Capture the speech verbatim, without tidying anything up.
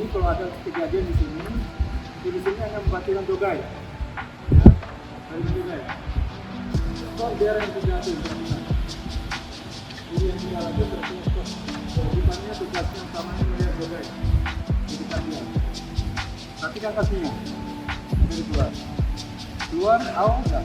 Kalau ada kejadian di sini, di sini hanya mematikan dogai. Ya, dari dogai. Kok biar yang tidak ada yang terkena. Jadi yang tidak ada terkena. Bukannya tugasnya utamanya melihat dogai. Jadi perhatian. Perhatikan kakinya. Dari keluar. Keluar, au, enggak.